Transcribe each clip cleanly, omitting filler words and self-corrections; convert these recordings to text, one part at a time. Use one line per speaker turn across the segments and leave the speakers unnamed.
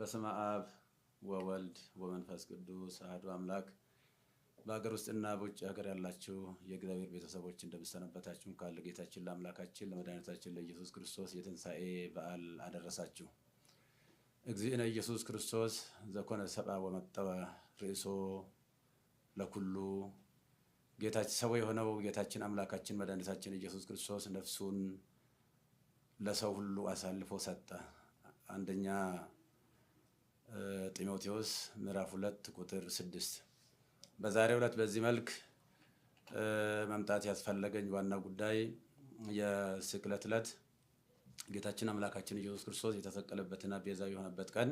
በስመ አብ ወወልድ ወመንፈስ ቅዱስ አሐዱ አምላክ። በሀገር ውስጥና በውጭ ሀገር ያላችሁ የእግዚአብሔር ቤተሰቦች እንደምሰነበታችሁ፣ እንኳን ለጌታችን ለአምላካችን ለመድኃኒታችን ለኢየሱስ ክርስቶስ የትንሣኤ በዓል አደረሳችሁ። እግዚእነ ኢየሱስ ክርስቶስ ዘኮነ ሰብአ ወመጠወ ርእሶ ለኩሉ፣ ጌታችን ሰው የሆነው ጌታችን አምላካችን መድኃኒታችን ኢየሱስ ክርስቶስ ነፍሱን ለሰው ሁሉ አሳልፎ ሰጠ። አንደኛ ጢሞቴዎስ ምዕራፍ 2 ቁጥር 6። በዛሬው ዕለት በዚህ መልክ መምጣት ያስፈለገኝ ዋና ጉዳይ የስቅለት ዕለት ጌታችን አምላካችን ኢየሱስ ክርስቶስ የተሰቀለበትና ቤዛ የሆነበት ቀን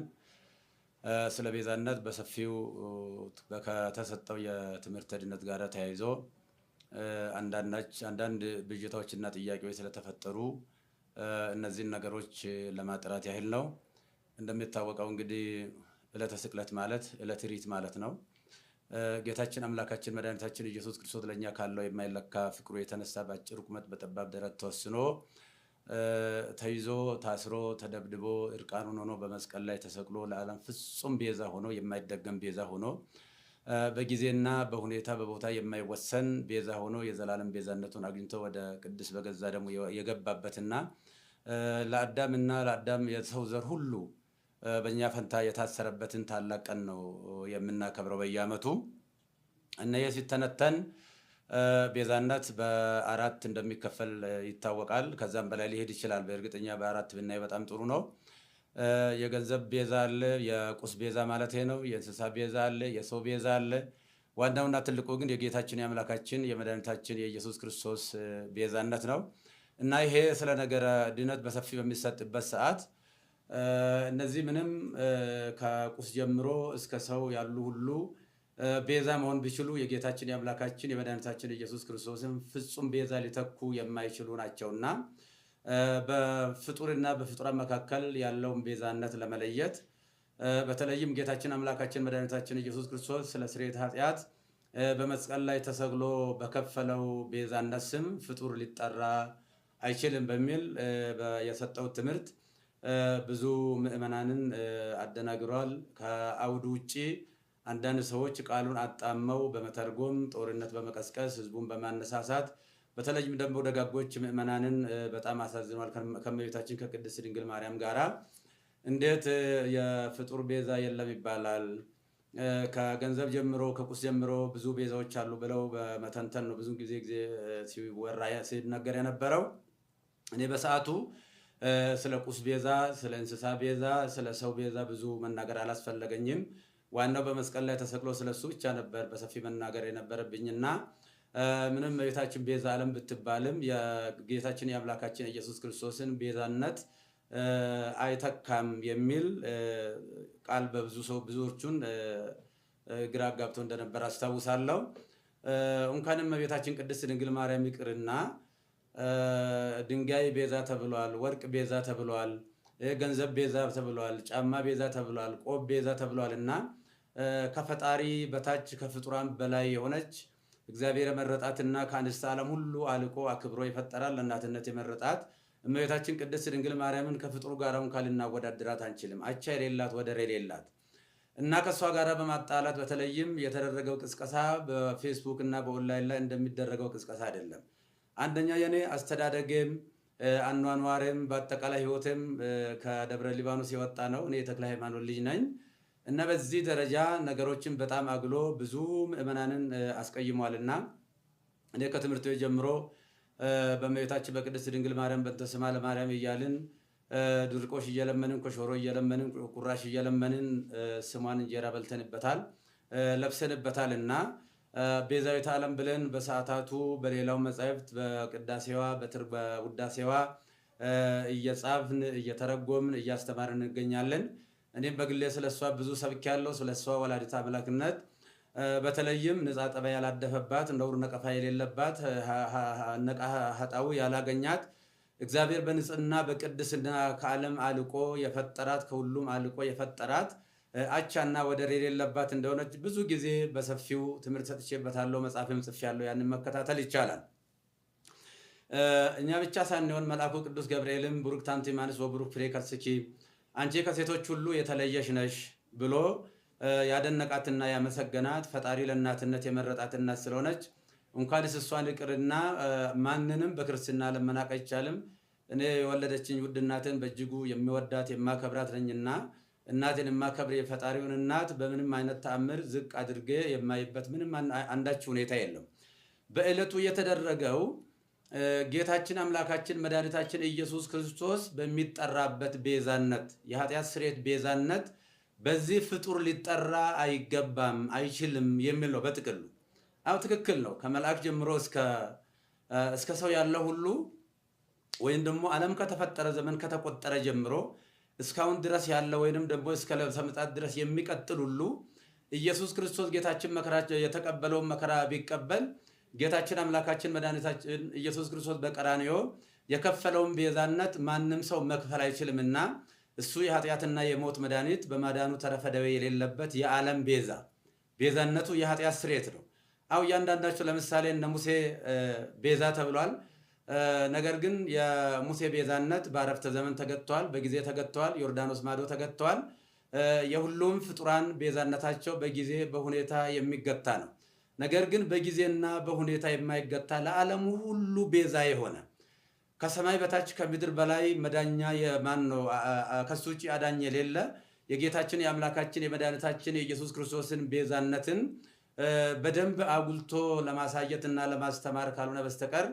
ስለ ቤዛነት በሰፊው ከተሰጠው የትምህርተ ድነት ጋር ተያይዞ አንዳንድ ብዥታዎችና ጥያቄዎች ስለተፈጠሩ እነዚህን ነገሮች ለማጥራት ያህል ነው። እንደሚታወቀው እንግዲህ ዕለተ ስቅለት ማለት ዕለተ ሪት ማለት ነው። ጌታችን አምላካችን መድኃኒታችን ኢየሱስ ክርስቶስ ለእኛ ካለው የማይለካ ፍቅሩ የተነሳ በአጭር ቁመት በጠባብ ደረት ተወስኖ፣ ተይዞ፣ ታስሮ፣ ተደብድቦ፣ እርቃኑን ሆኖ በመስቀል ላይ ተሰቅሎ ለዓለም ፍጹም ቤዛ ሆኖ፣ የማይደገም ቤዛ ሆኖ፣ በጊዜና በሁኔታ በቦታ የማይወሰን ቤዛ ሆኖ የዘላለም ቤዛነቱን አግኝቶ ወደ ቅድስት በገዛ ደሙ የገባበትና ለአዳምና ለአዳም የሰው ዘር ሁሉ በእኛ ፈንታ የታሰረበትን ታላቅ ቀን ነው የምናከብረው በየዓመቱ። እና ይህ ሲተነተን ቤዛነት በአራት እንደሚከፈል ይታወቃል። ከዛም በላይ ሊሄድ ይችላል። በእርግጠኛ በአራት ብናይ በጣም ጥሩ ነው። የገንዘብ ቤዛ አለ፣ የቁስ ቤዛ ማለት ነው። የእንስሳ ቤዛ አለ፣ የሰው ቤዛ አለ። ዋናውና ትልቁ ግን የጌታችን የአምላካችን የመድኃኒታችን የኢየሱስ ክርስቶስ ቤዛነት ነው። እና ይሄ ስለ ነገረ ድነት በሰፊ በሚሰጥበት ሰዓት እነዚህ ምንም ከቁስ ጀምሮ እስከ ሰው ያሉ ሁሉ ቤዛ መሆን ቢችሉ የጌታችን የአምላካችን የመድኃኒታችን ኢየሱስ ክርስቶስን ፍጹም ቤዛ ሊተኩ የማይችሉ ናቸውና በፍጡርና በፍጡራን መካከል ያለውን ቤዛነት ለመለየት፣ በተለይም ጌታችን አምላካችን መድኃኒታችን ኢየሱስ ክርስቶስ ስለ ስርየተ ኃጢአት በመስቀል ላይ ተሰቅሎ በከፈለው ቤዛነት ስም ፍጡር ሊጠራ አይችልም በሚል የሰጠው ትምህርት ብዙ ምዕመናንን አደናግሯል። ከአውዱ ውጭ አንዳንድ ሰዎች ቃሉን አጣመው በመተርጎም ጦርነት በመቀስቀስ ህዝቡን በማነሳሳት በተለይም ደግሞ ደጋጎች ምዕመናንን በጣም አሳዝኗል። ከእመቤታችን ከቅድስት ድንግል ማርያም ጋራ እንዴት የፍጡር ቤዛ የለም ይባላል? ከገንዘብ ጀምሮ ከቁስ ጀምሮ ብዙ ቤዛዎች አሉ ብለው በመተንተን ነው ብዙ ጊዜ ሲወራ ሲነገር የነበረው። እኔ በሰዓቱ ስለ ቁስ ቤዛ፣ ስለ እንስሳ ቤዛ፣ ስለ ሰው ቤዛ ብዙ መናገር አላስፈለገኝም። ዋናው በመስቀል ላይ ተሰቅሎ ስለሱ ብቻ ነበር በሰፊ መናገር የነበረብኝና ምንም እመቤታችን ቤዛ ዓለም ብትባልም የጌታችን የአምላካችን ኢየሱስ ክርስቶስን ቤዛነት አይተካም የሚል ቃል በብዙ ሰው ብዙዎቹን ግራ አጋብቶ እንደነበር አስታውሳለሁ። እንኳንም እመቤታችን ቅድስት ድንግል ማርያም ይቅርና ድንጋይ ቤዛ ተብሏል፣ ወርቅ ቤዛ ተብሏል፣ ገንዘብ ቤዛ ተብሏል፣ ጫማ ቤዛ ተብሏል፣ ቆብ ቤዛ ተብሏል። እና ከፈጣሪ በታች ከፍጡራን በላይ የሆነች እግዚአብሔር የመረጣትና ከአንስተ ዓለም ሁሉ አልቆ አክብሮ የፈጠራት ለእናትነት የመረጣት እመቤታችን ቅድስት ድንግል ማርያምን ከፍጡሩ ጋር እንኳን ልናወዳድራት አንችልም። አቻ የሌላት፣ ወደር የሌላት እና ከእሷ ጋር በማጣላት በተለይም የተደረገው ቅስቀሳ በፌስቡክ እና በኦንላይን ላይ እንደሚደረገው ቅስቀሳ አይደለም። አንደኛ የኔ አስተዳደጌም አኗኗሬም በአጠቃላይ ሕይወቴም ከደብረ ሊባኖስ የወጣ ነው። እኔ የተክለ ሃይማኖት ልጅ ነኝ። እና በዚህ ደረጃ ነገሮችን በጣም አግሎ ብዙ ምዕመናንን አስቀይሟልና እኔ ከትምህርት ቤት ጀምሮ በእመቤታችን በቅድስት ድንግል ማርያም በእንተ ስማ ለማርያም እያልን ድርቆሽ እየለመንን፣ ኮሾሮ እየለመንን፣ ቁራሽ እየለመንን ስሟን እንጀራ በልተንበታል፣ ለብሰንበታል። እና ቤዛዊተ ዓለም ብለን በሰዓታቱ በሌላው መጻሕፍት በቅዳሴዋ በውዳሴዋ እየጻፍን፣ እየተረጎምን፣ እያስተማርን እንገኛለን። እኔም በግሌ ስለሷ ብዙ ሰብኬያለሁ። ስለሷ ወላዲተ አምላክነት በተለይም ንጻ ጠባይ ያላደፈባት፣ ነውር ነቀፋ የሌለባት፣ ነቃ ኃጣው ያላገኛት፣ እግዚአብሔር በንጽህና በቅድስና ከዓለም አልቆ የፈጠራት፣ ከሁሉም አልቆ የፈጠራት፣ አቻና ወደር የሌለባት እንደሆነች ብዙ ጊዜ በሰፊው ትምህርት ሰጥቼበታለሁ። መጽሐፍም ጽፌያለሁ። ያንን መከታተል ይቻላል። እኛ ብቻ ሳንሆን መልአኩ ቅዱስ ገብርኤልም "ቡርክት አንቲ እምአንስት ወቡሩክ ፍሬ ከርስኪ፣ አንቺ ከሴቶች ሁሉ የተለየሽ ነሽ ብሎ ያደነቃትና ያመሰገናት ፈጣሪ ለእናትነት የመረጣት እናት ስለሆነች እንኳንስ እሷን ይቅርና ማንንም በክርስትና ለመናቅ አይቻልም። እኔ የወለደችኝ ውድ እናትን በእጅጉ የሚወዳት የማከብራት ነኝና እናቴን የማከብር የፈጣሪውን እናት በምንም አይነት ተአምር ዝቅ አድርጌ የማይበት ምንም አንዳች ሁኔታ የለም። በዕለቱ የተደረገው ጌታችን አምላካችን መድኃኒታችን ኢየሱስ ክርስቶስ በሚጠራበት ቤዛነት፣ የኃጢአት ስርየት ቤዛነት በዚህ ፍጡር ሊጠራ አይገባም፣ አይችልም የሚል ነው በጥቅሉ። አዎ ትክክል ነው። ከመልአክ ጀምሮ እስከ ሰው ያለው ሁሉ ወይም ደግሞ ዓለም ከተፈጠረ ዘመን ከተቆጠረ ጀምሮ እስካሁን ድረስ ያለ ወይንም ደግሞ እስከ ዕለተ ምጽአት ድረስ የሚቀጥል ሁሉ ኢየሱስ ክርስቶስ ጌታችን መከራ የተቀበለውን መከራ ቢቀበል ጌታችን አምላካችን መድኃኒታችን ኢየሱስ ክርስቶስ በቀራንዮ የከፈለውን ቤዛነት ማንም ሰው መክፈል አይችልምና እሱ የኃጢአትና የሞት መድኃኒት በማዳኑ ተረፈ ደዌ የሌለበት የዓለም ቤዛ፣ ቤዛነቱ የኃጢአት ስርየት ነው። አው እያንዳንዳቸው ለምሳሌ እነ ሙሴ ቤዛ ተብሏል። ነገር ግን የሙሴ ቤዛነት በአረፍተ ዘመን ተገጥቷል፣ በጊዜ ተገጥቷል፣ ዮርዳኖስ ማዶ ተገጥቷል። የሁሉም ፍጡራን ቤዛነታቸው በጊዜ በሁኔታ የሚገታ ነው። ነገር ግን በጊዜና በሁኔታ የማይገታ ለዓለሙ ሁሉ ቤዛ የሆነ ከሰማይ በታች ከምድር በላይ መዳኛ የማን ነው? ከሱ ውጭ አዳኝ የሌለ የጌታችን የአምላካችን የመድኃኒታችን የኢየሱስ ክርስቶስን ቤዛነትን በደንብ አጉልቶ ለማሳየትና ለማስተማር ካልሆነ በስተቀር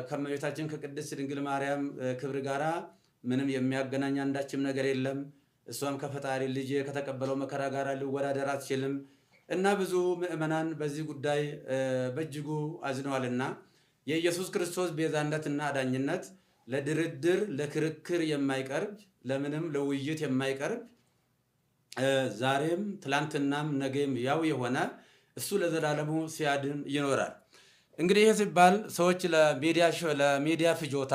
ከእመቤታችን ከቅድስት ድንግል ማርያም ክብር ጋራ ምንም የሚያገናኝ አንዳችም ነገር የለም። እሷም ከፈጣሪ ልጅ ከተቀበለው መከራ ጋር ሊወዳደር አትችልም እና ብዙ ምዕመናን በዚህ ጉዳይ በእጅጉ አዝነዋልና የኢየሱስ ክርስቶስ ቤዛነትና አዳኝነት ለድርድር ለክርክር የማይቀርብ፣ ለምንም ለውይይት የማይቀርብ፣ ዛሬም ትላንትናም ነገም ያው የሆነ እሱ ለዘላለሙ ሲያድን ይኖራል። እንግዲህ ይህ ሲባል ሰዎች ለሚዲያ ፍጆታ፣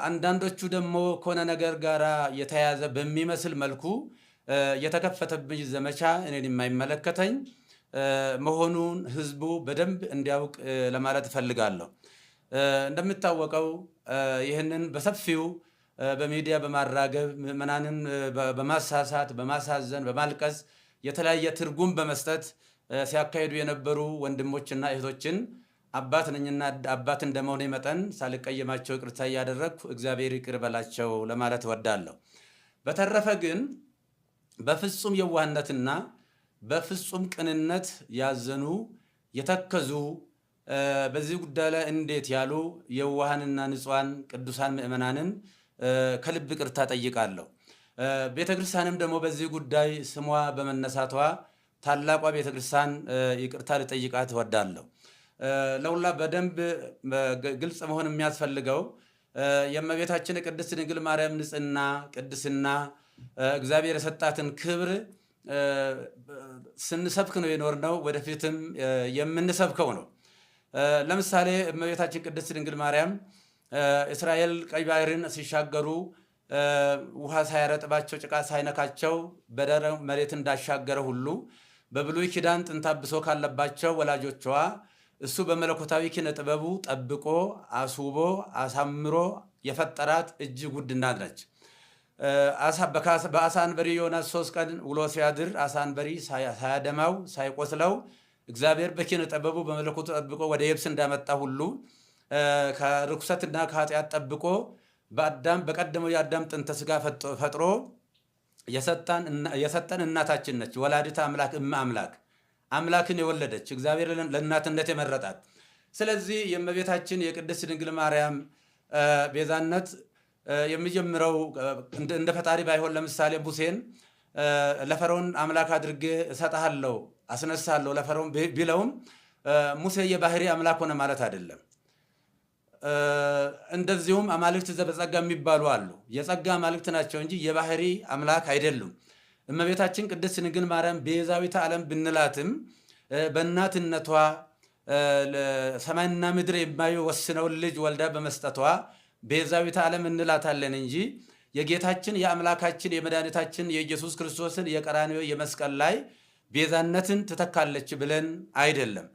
አንዳንዶቹ ደግሞ ከሆነ ነገር ጋር የተያያዘ በሚመስል መልኩ የተከፈተብኝ ዘመቻ እኔን የማይመለከተኝ መሆኑን ህዝቡ በደንብ እንዲያውቅ ለማለት እፈልጋለሁ። እንደሚታወቀው ይህንን በሰፊው በሚዲያ በማራገብ ምዕመናንን በማሳሳት፣ በማሳዘን፣ በማልቀስ፣ የተለያየ ትርጉም በመስጠት ሲያካሂዱ የነበሩ ወንድሞችና እህቶችን አባት ነኝና አባት እንደመሆኔ መጠን ሳልቀየማቸው ይቅርታ እያደረግኩ እግዚአብሔር ይቅር በላቸው ለማለት እወዳለሁ። በተረፈ ግን በፍጹም የዋህነትና በፍጹም ቅንነት ያዘኑ፣ የተከዙ፣ በዚህ ጉዳይ ላይ እንዴት ያሉ የዋሃንና ንጹሐን ቅዱሳን ምዕመናንን ከልብ ይቅርታ ጠይቃለሁ። ቤተክርስቲያንም ደግሞ በዚህ ጉዳይ ስሟ በመነሳቷ ታላቋ ቤተክርስቲያን ይቅርታ ልጠይቃት እወዳለሁ። ለሁላ በደንብ ግልጽ መሆን የሚያስፈልገው የእመቤታችን ቅድስት ድንግል ማርያም ንጽሕና፣ ቅድስና፣ እግዚአብሔር የሰጣትን ክብር ስንሰብክ ነው የኖርነው፣ ወደፊትም የምንሰብከው ነው። ለምሳሌ እመቤታችን ቅድስት ድንግል ማርያም እስራኤል ቀይ ባህርን ሲሻገሩ ውሃ ሳያረጥባቸው ጭቃ ሳይነካቸው በደረቅ መሬት እንዳሻገረ ሁሉ በብሉይ ኪዳን ጥንተ አብሶ ካለባቸው ወላጆቿ እሱ በመለኮታዊ ኪነ ጥበቡ ጠብቆ አስውቦ አሳምሮ የፈጠራት እጅግ ውድ እናት ነች። በአሳ አንበሪ ዮናስ 3 ቀን ውሎ ሲያድር አሳ አንበሪ ሳያደማው ሳይቆስለው እግዚአብሔር በኪነ ጥበቡ በመለኮቱ ጠብቆ ወደ የብስ እንዳመጣ ሁሉ ከርኩሰትና ከኃጢአት ጠብቆ በአዳም በቀደመው የአዳም ጥንተ ስጋ ፈጥሮ የሰጠን እናታችን ነች። ወላዲተ አምላክ፣ እመ አምላክ፣ አምላክን የወለደች፣ እግዚአብሔር ለእናትነት የመረጣት። ስለዚህ የእመቤታችን የቅድስት ድንግል ማርያም ቤዛነት የሚጀምረው እንደ ፈጣሪ ባይሆን ለምሳሌ ሙሴን ለፈርዖን አምላክ አድርጌ እሰጥሃለሁ፣ አስነሳለሁ ለፈርዖን ቢለውም ሙሴ የባህሪ አምላክ ሆነ ማለት አይደለም። እንደዚሁም አማልክት ዘበጸጋ የሚባሉ አሉ። የጸጋ አማልክት ናቸው እንጂ የባህሪ አምላክ አይደሉም። እመቤታችን ቅድስት ድንግል ማርያም ቤዛዊተ ዓለም ብንላትም በእናትነቷ ሰማይና ምድር የማይወስነውን ልጅ ወልዳ በመስጠቷ ቤዛዊተ ዓለም እንላታለን እንጂ የጌታችን የአምላካችን የመድኃኒታችን የኢየሱስ ክርስቶስን የቀራንዮ የመስቀል ላይ ቤዛነትን ትተካለች ብለን አይደለም።